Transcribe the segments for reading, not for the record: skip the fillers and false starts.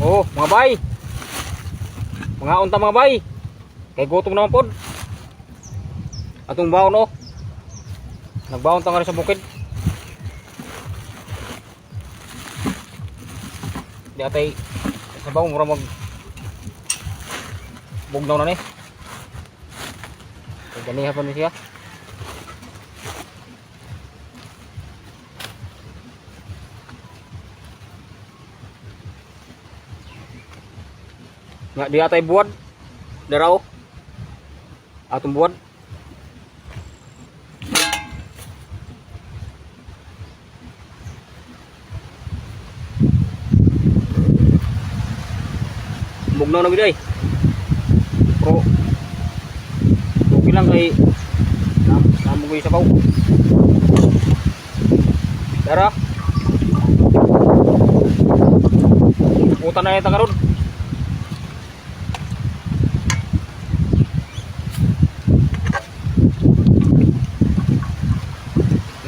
Oh, mga bay. Mga unta, mga bay. Kay gutom naman pod. Atong baon oh. Nagbaon ta nga rin sa bukid. Di atay sa baon mura mag bugnaw na ni. Kay ganiha pa ni siya. Nga di atay buwad. Daraw. Atong buwad. Bugnaw na gid ay. Pero okay lang kay namo ko yung sabaw. Dara. Utan na yung karon.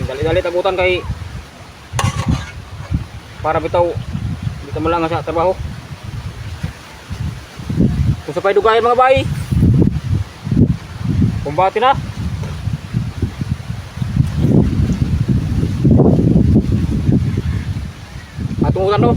Dali-dali tagutan kay para bitaw di ka malang sa trabaho. Kung sa pa'y dugay, mga bay. Kumbati na. Atong utan no.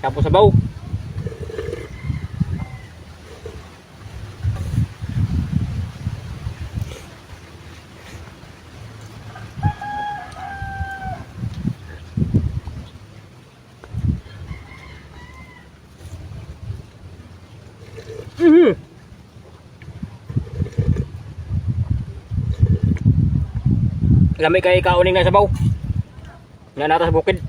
Tapos sabaw. Lami kay kauning na sabaw. Nga nata sa bukid.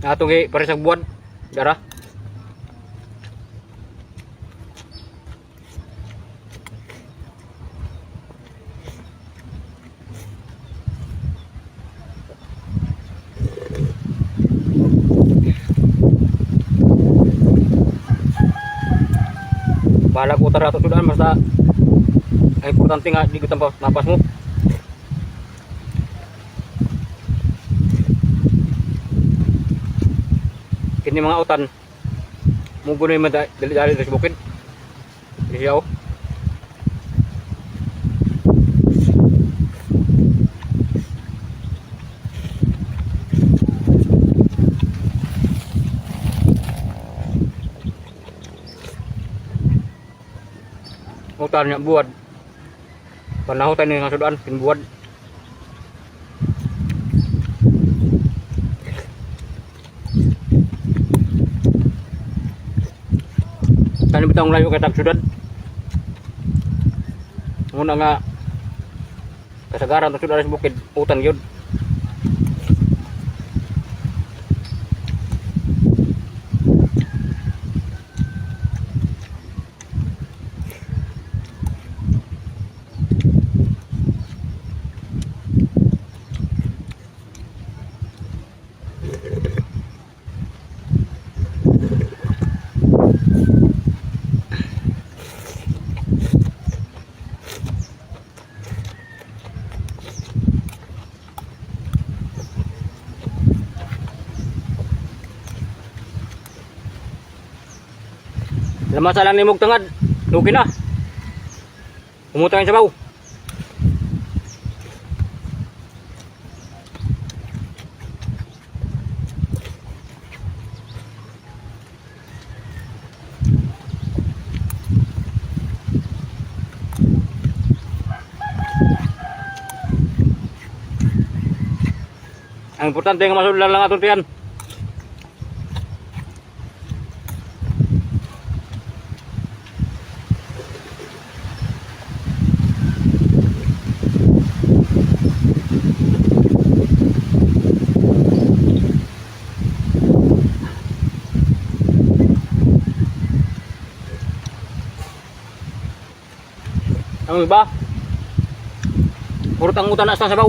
Atong gi pare sa buwan. Dara. Balag utar ato sudan, basta ang importante nga di ko tampas mapas mo. Kini mga utan mugunoy man dali-dali sa bukid. Di siya oh. Utan niya buwad. Panahon tayo nga sudan, kinbuwad. Tani bitong layo kay tag syudad. Muna nga kasagaran tag syudad sa bukid, utan gyud. Lamasa lang ni mong tangad. Okay na. Umutang yung sabaw. Ang importante nga masundan lang atong tiyan. Ang iba, puro tangutan na sa sabaw.